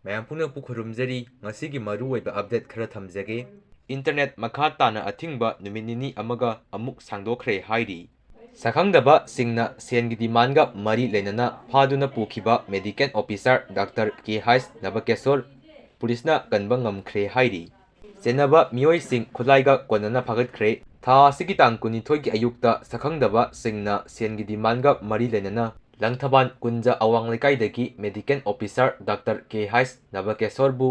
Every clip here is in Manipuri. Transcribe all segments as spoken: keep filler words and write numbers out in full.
ꯃꯌꯥꯝ ꯄꯨꯝꯅꯃꯛꯄꯨ ꯈꯨꯔꯨꯝꯖꯔꯤ꯫ ꯉꯁꯤꯒꯤ ꯃꯔꯨꯑꯣꯏꯕ update ꯈꯔ ꯊꯝꯖꯒꯦ꯫ Internet ꯃꯈꯥ ꯇꯥꯅ ꯑꯊꯤꯡꯕ ꯅꯨꯃꯤꯠ ꯅꯤꯅꯤ ꯑꯃꯒ ꯑꯃꯨꯛ ꯁꯥꯡꯗꯣꯛꯈ꯭ꯔꯦ ꯍꯥꯏꯔꯤ꯫ ꯁꯛꯈꯪꯗꯕꯁꯤꯡꯅ ꯁꯦꯟꯒꯤ demandꯒ ꯃꯔꯤ ꯂꯩꯅꯅ ꯐꯥꯗꯨꯅ ꯄꯨꯈꯤꯕ medical officer Doctor ꯀꯦ ꯍꯩꯁ ꯅꯕꯀꯦꯁꯣꯔ ꯄꯨꯂꯤꯁꯅ ꯀꯟꯕ ꯉꯝꯈ꯭ꯔꯦ ꯍꯥꯏꯔꯤ꯫ ꯆꯦꯟꯅꯕ ꯃꯤꯑꯣꯏꯁꯤꯡ ꯈꯨꯠꯂꯥꯏꯒ ꯀꯣꯟꯅꯅ ꯐꯥꯒꯠꯈ꯭ꯔꯦ꯫ ꯊꯥ ꯑꯁꯤꯒꯤ ꯇꯥꯡ ꯀꯨꯟꯅꯤꯊꯣꯏꯒꯤ ꯑꯌꯨꯛꯇ ꯁꯛꯈꯪꯗꯕꯁꯤꯡꯅ ꯁꯦꯟꯒꯤ demandꯒ ꯃꯔꯤ ꯂꯩꯅꯅ ꯂꯪꯊꯕꯥꯜ ꯀꯨꯟꯖ ꯑꯋꯥꯡ ꯂꯩꯀꯥꯏꯗꯒꯤ medical officer Doctor ꯀꯦ ꯍꯩꯁ ꯅꯕꯀꯦꯁꯣꯔꯕꯨ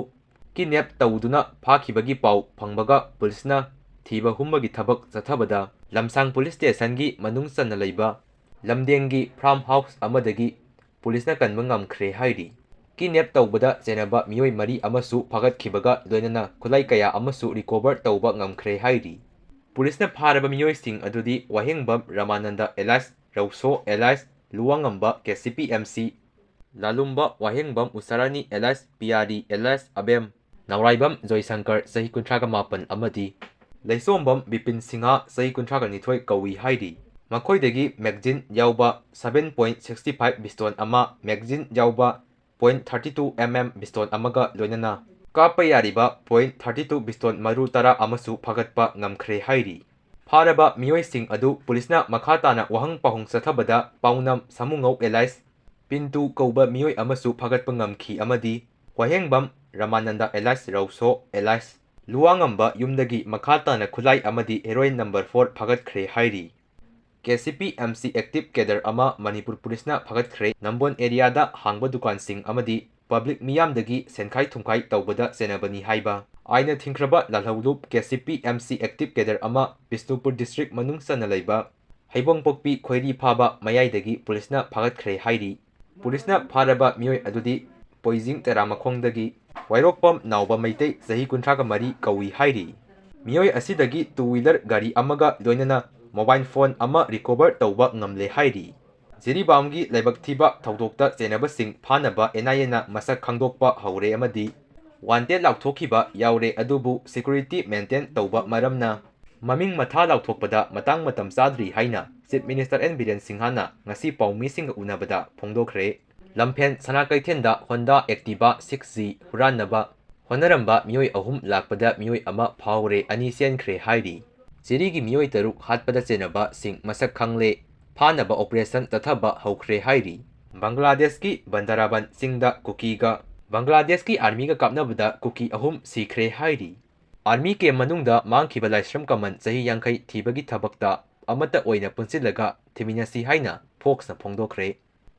kidnap ꯇꯧꯗꯨꯅ ꯐꯥꯈꯤꯕꯒꯤ ꯄꯥꯎ ꯐꯪꯕꯒ ꯄꯨꯂꯤꯁꯅ ꯊꯤꯕ ꯍꯨꯝꯕꯒꯤ ꯊꯕꯛ ꯆꯠꯊꯕꯗ ꯂꯝꯁꯥꯡ police stationꯒꯤ ꯃꯅꯨꯡ ꯆꯟꯅ ꯂꯩꯕ ꯂꯝꯗꯦꯡꯒꯤ farm house ꯑꯃꯗꯒꯤ ꯄꯨꯂꯤꯁꯅ ꯀꯟꯕ ꯉꯝꯈ꯭ꯔꯦ ꯍꯥꯏꯔꯤ꯫ Kidnap ꯇꯧꯕꯗ ꯆꯦꯟꯅꯕ ꯃꯤꯑꯣꯏ ꯃꯔꯤ ꯑꯃꯁꯨ ꯐꯥꯒꯠꯈꯤꯕꯒ ꯂꯣꯏꯅꯅ ꯈꯨꯠꯂꯥꯏ ꯀꯌꯥ ꯑꯃꯁꯨ recover ꯇꯧꯕ ꯉꯝꯈ꯭ꯔꯦ ꯍꯥꯏꯔꯤ꯫ ꯄꯨꯂꯤꯁꯅ ꯐꯥꯔꯕ ꯃꯤꯑꯣꯏꯁꯤꯡ ꯑꯗꯨꯗꯤ ꯋꯥꯍꯦꯡꯕꯝ ꯔꯃꯥꯅꯟꯗ alias ꯔꯧꯁꯣ alias ꯂꯨꯋꯥꯉꯝꯕ ꯀꯦ ꯁꯤ ꯄꯤ ꯑꯦꯝ ꯁꯤ, ꯂꯥꯂꯨꯝꯕ ꯋꯥꯍꯦꯡꯕꯝ ꯎꯁꯥꯔꯥꯅꯤ alias ꯄꯤꯌꯥꯔꯤ alias ꯑꯕꯦꯝ, ꯅꯥꯎꯔꯥꯏꯕꯝ ꯖꯣꯏꯁꯪꯀꯔ ꯆꯍꯤ ꯀꯨꯟꯊ꯭ꯔꯥꯒ ꯃꯥꯄꯟ ꯑꯃꯗꯤ ꯂꯩꯁꯣꯝꯕꯝ ꯕꯤꯄꯤꯟ ꯁꯤꯡꯍ ꯆꯍꯤ ꯀꯨꯟꯊ꯭ꯔꯥꯒ ꯅꯤꯊꯣꯏ ꯀꯧꯏ ꯍꯥꯏꯔꯤ꯫ ꯃꯈꯣꯏꯗꯒꯤ magazine ꯌꯥꯎꯕ seven point sixty five pistol ꯑꯃ, magazine ꯌꯥꯎꯕ point thirty two M M pistol ꯑꯃꯒ ꯂꯣꯏꯅꯅ ꯀꯥꯞꯄ ꯌꯥꯔꯤꯕ point thirty two pistol ꯃꯔꯨ ꯇꯔꯥ ꯑꯃꯁꯨ ꯐꯥꯒꯠꯄ ꯉꯝꯈ꯭ꯔꯦ ꯍꯥꯏꯔꯤ꯫ ꯐꯥꯔꯕ ꯃꯤꯑꯣꯏꯁꯤꯡ ꯑꯗꯨ ꯄꯨꯂꯤꯁꯅ ꯃꯈꯥ ꯇꯥꯅ ꯋꯥꯍꯪ ꯄꯥꯎꯍꯪ ꯆꯠꯊꯕꯗ ꯄꯥꯎꯅꯝ ꯁꯥꯃꯨꯉꯧ alias ꯄꯤꯟꯇꯨ ꯀꯧꯕ ꯃꯤꯑꯣꯏ ꯑꯃꯁꯨ ꯐꯥꯒꯠꯄ ꯉꯝꯈꯤ ꯑꯃꯗꯤ ꯋꯥꯍꯦꯡꯕꯝ ꯔꯃꯥꯅꯟꯗ alias ꯔꯧꯁꯣ alias ꯂꯨꯋꯥꯉꯝꯕ ꯌꯨꯝꯗꯒꯤ ꯃꯈꯥ ꯇꯥꯅ ꯈꯨꯠꯂꯥꯏ ꯑꯃꯗꯤ heroin number four ꯐꯥꯒꯠꯈ꯭ꯔꯦ ꯍꯥꯏꯔꯤ꯫ ꯀꯦ C P M C active cadre ꯑꯃ ꯃꯅꯤꯄꯨꯔ ꯄꯨꯂꯤꯁꯅ ꯐꯥꯒꯠꯈ꯭ꯔꯦ꯫ ꯅꯝꯕꯣꯜ areaꯗ ꯍꯥꯡꯕ ꯗꯨꯀꯥꯟꯁꯤꯡ ꯑꯃꯗꯤ public ꯃꯤꯌꯥꯝꯗꯒꯤ ꯁꯦꯟꯈꯥꯏ ꯊꯨꯝꯈꯥꯏ ꯇꯧꯕꯗ ꯆꯦꯟꯅꯕꯅꯤ ꯍꯥꯏꯕ ꯑꯥꯏꯟꯅ ꯊꯤꯡꯈ꯭ꯔꯕ Lalhoulup K C P M C active cadre ꯑꯃ ꯕꯤꯁꯅꯨꯄꯨꯔ district ꯃꯅꯨꯡ ꯆꯟꯅ ꯂꯩꯕ ꯍꯩꯕꯣꯡꯄꯣꯛꯄꯤ ꯈꯣꯏꯔꯤ ꯐꯥꯕ ꯃꯌꯥꯏꯗꯒꯤ ꯄꯨꯂꯤꯁꯅ ꯐꯥꯒꯠꯈ꯭ꯔꯦ ꯍꯥꯏꯔꯤ꯫ ꯄꯨꯂꯤꯁꯅ ꯐꯥꯔꯕ ꯃꯤꯑꯣꯏ ꯑꯗꯨꯗꯤ ꯄꯣꯏꯖꯤꯡ ꯇꯦꯔꯥꯃꯈꯣꯡꯗꯒꯤ ꯋꯥꯏꯔꯣꯛꯄꯝ ꯅꯥꯎꯕ ꯃꯩꯇꯩ ꯆꯍꯤ ꯀꯨꯟꯊ꯭ꯔꯥꯒ ꯃꯔꯤ ꯀꯧꯏ ꯍꯥꯏꯔꯤ꯫ ꯃꯤꯑꯣꯏ ꯑꯁꯤꯗꯒꯤ two wheeler ꯒꯥꯔꯤ ꯑꯃꯒ ꯂꯣꯏꯅꯅ mobile phone ꯑꯃ recover ꯇꯧꯕ ꯉꯝꯂꯦ ꯍꯥꯏꯔꯤ꯫ ꯖꯤꯔꯤꯕꯥꯝꯒꯤ ꯂꯥꯏꯕꯛ ꯊꯤꯕ ꯊꯧꯗꯣꯛꯇ ꯆꯦꯟꯅꯕꯁꯤꯡ ꯐꯥꯅꯕ N I Aꯅ ꯃꯁꯛ ꯈꯪꯗꯣꯛꯄ ꯍꯧꯔꯦ ꯑꯃꯗꯤ wanted ꯂꯥꯎꯊꯣꯛꯈꯤꯕ ꯌꯥꯎꯔꯦ, ꯑꯗꯨꯕꯨ security maintain ꯇꯧꯕ ꯃꯔꯝꯅ ꯃꯃꯤꯡ ꯃꯊꯥ ꯂꯥꯎꯊꯣꯛꯄꯗ ꯃꯇꯥꯡ ꯃꯇꯝ ꯆꯥꯗ꯭ꯔꯤ ꯍꯥꯏꯅ Chief Minister N ꯕꯤꯔꯦꯟ ꯁꯤꯡꯍꯅ ꯉꯁꯤ ꯄꯥꯎꯃꯤꯁꯤꯡꯒ ꯎꯅꯕꯗ ꯐꯣꯡꯗꯣꯛꯈ꯭ꯔꯦ꯫ ꯂꯝꯐꯦꯟ ꯁꯅꯥ ꯀꯩꯊꯦꯜꯗ Honda Activa six G ꯍꯨꯔꯥꯟꯅꯕ ꯍꯣꯠꯅꯔꯝꯕ ꯃꯤꯑꯣꯏ ꯑꯍꯨꯝ ꯂꯥꯛꯄꯗ ꯃꯤꯑꯣꯏ ꯑꯃ ꯐꯥꯍꯧꯔꯦ, ꯑꯅꯤ ꯆꯦꯟꯈ꯭ꯔꯦ ꯍꯥꯏꯔꯤ꯫ ꯖꯤꯔꯤꯒꯤ ꯃꯤꯑꯣꯏ ꯇꯔꯨꯛ ꯍꯥꯠꯄꯗ ꯆꯦꯟꯅꯕꯁꯤꯡ ꯃꯁꯛ ꯈꯪꯂꯦ, ꯐꯥꯅꯕ operation ꯆꯠꯊꯕ ꯍꯧꯈ꯭ꯔꯦ ꯍꯥꯏꯔꯤ꯫ ꯕꯪꯒ꯭ꯂꯥꯗꯦꯁꯀꯤ ꯕꯟꯗꯔꯥꯕꯟ ꯆꯤꯡꯗ ꯀꯨꯀꯤꯒ ꯕꯪꯒ꯭ꯂꯥꯗꯦꯁꯀꯤ armyꯒ ꯀꯥꯞꯅꯕꯗ ꯀꯨꯀꯤ ꯑꯍꯨꯝ ꯁꯤꯈ꯭ꯔꯦ ꯍꯥꯏꯔꯤ꯫ Army camp ꯃꯅꯨꯡꯗ ꯃꯥꯡꯈꯤꯕ ꯂꯥꯏꯁ꯭ꯔꯝ ꯀꯃꯟ ꯆꯍꯤ ꯌꯥꯡꯈꯩ ꯊꯤꯕꯒꯤ ꯊꯕꯛꯇ ꯑꯃꯠꯇ ꯑꯣꯏꯅ ꯄꯨꯟꯁꯤꯜꯂꯒ ꯊꯤꯃꯤꯟꯅꯁꯤ ꯍꯥꯏꯅ Foxꯅ ꯐꯣꯡꯗꯣꯛꯈ꯭ꯔꯦ꯫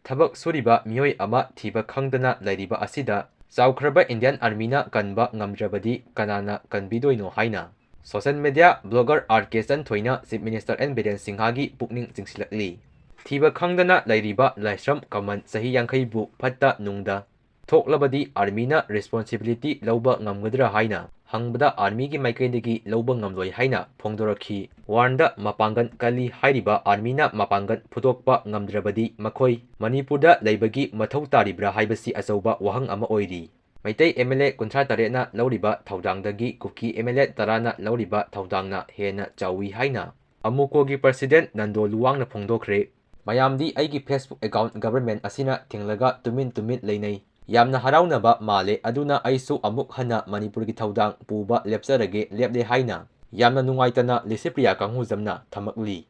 ꯊꯕꯛ ꯁꯨꯔꯤꯕ ꯃꯤꯑꯣꯏ ꯑꯃ ꯊꯤꯕ ꯈꯪꯗꯅ ꯂꯩꯔꯤꯕ ꯑꯁꯤꯗ ꯆꯥꯎꯈ꯭ꯔꯕ Indian Armyꯅ ꯀꯟꯕ ꯉꯝꯗ꯭ꯔꯕꯗꯤ ꯀꯅꯥꯅ ꯀꯟꯕꯤꯗꯣꯏꯅꯣ ꯍꯥꯏꯅ social media blogger R K ꯆꯟꯊꯣꯏꯅ Chief Minister N Biren ꯁꯤꯡꯍꯒꯤ ꯄꯨꯛꯅꯤꯡ ꯆꯤꯡꯁꯤꯜꯂꯛꯂꯤ꯫ ꯊꯤꯕ ꯈꯪꯗꯅ ꯂꯩꯔꯤꯕ ꯂꯥꯏꯁ꯭ꯔꯝ ꯀꯃꯟ ꯆꯍꯤ ꯌꯥꯡꯈꯩꯕꯨ ꯐꯠꯇ ꯅꯨꯡꯗ ꯊꯣꯛꯂꯕꯗꯤ armyꯅ responsibility ꯂꯧꯕ ꯉꯝꯒꯗ꯭ꯔꯥ ꯍꯥꯏꯅ ꯍꯪꯕꯗ armyꯒꯤ ꯃꯥꯏꯀꯩꯗꯒꯤ ꯂꯧꯕ ꯉꯝꯂꯣꯏ ꯍꯥꯏꯅ ꯐꯣꯡꯗꯣꯔꯛꯈꯤ꯫ Warꯅ ꯃꯄꯥꯡꯒꯜ ꯀꯜꯂꯤ ꯍꯥꯏꯔꯤꯕ armyꯅ ꯃꯄꯥꯡꯒꯜ ꯐꯨꯗꯣꯛꯄ ꯉꯝꯗ꯭ꯔꯕꯗꯤ ꯃꯈꯣꯏ ꯃꯅꯤꯄꯨꯔꯗ ꯂꯩꯕꯒꯤ ꯃꯊꯧ ꯇꯥꯔꯤꯕ꯭ꯔꯥ ꯍꯥꯏꯕꯁꯤ ꯑꯆꯧꯕ ꯋꯥꯍꯪ ꯑꯃ ꯑꯣꯏꯔꯤ꯫ ꯃꯩꯇꯩ M L A ꯀꯨꯟꯊ꯭ꯔꯥ ꯇꯔꯦꯠꯅ ꯂꯧꯔꯤꯕ ꯊꯧꯗꯥꯡꯗꯒꯤ ꯀꯨꯀꯤ M L A ꯇꯔꯥꯅ ꯂꯧꯔꯤꯕ ꯊꯧꯗꯥꯡꯅ ꯍꯦꯟꯅ ꯆꯥꯎꯏ ꯍꯥꯏꯅ ꯑꯃꯨꯀꯣꯒꯤ President ꯅꯟꯗꯣ ꯂꯨꯋꯥꯡꯅ ꯐꯣꯡꯗꯣꯛꯈ꯭ꯔꯦ꯫ ꯃꯌꯥꯝꯗꯤ ꯑꯩꯒꯤ Facebook account government ꯑꯁꯤꯅ ꯊꯤꯡꯂꯒ ꯇꯨꯃꯤꯟ ꯇꯨꯃꯤꯟ ꯂꯩꯅꯩ꯫ ꯌꯥꯝꯅ ꯍꯔꯥꯎꯅꯕ ꯃꯥꯜꯂꯦ, ꯑꯗꯨꯅ ꯑꯩꯁꯨ ꯑꯃꯨꯛ ꯍꯟꯅ ꯃꯅꯤꯄꯨꯔꯒꯤ ꯊꯧꯗꯥꯡ ꯄꯨꯕ ꯂꯦꯞꯆꯔꯒꯦ, ꯂꯦꯞꯂꯦ ꯍꯥꯏꯅ ꯌꯥꯝꯅ ꯅꯨꯡꯉꯥꯏꯇꯅ ꯂꯤꯁꯤꯄ꯭ꯔꯤꯌꯥ ꯀꯥꯡꯍꯨꯖꯝꯅ ꯊꯝꯃꯛꯂꯤ꯫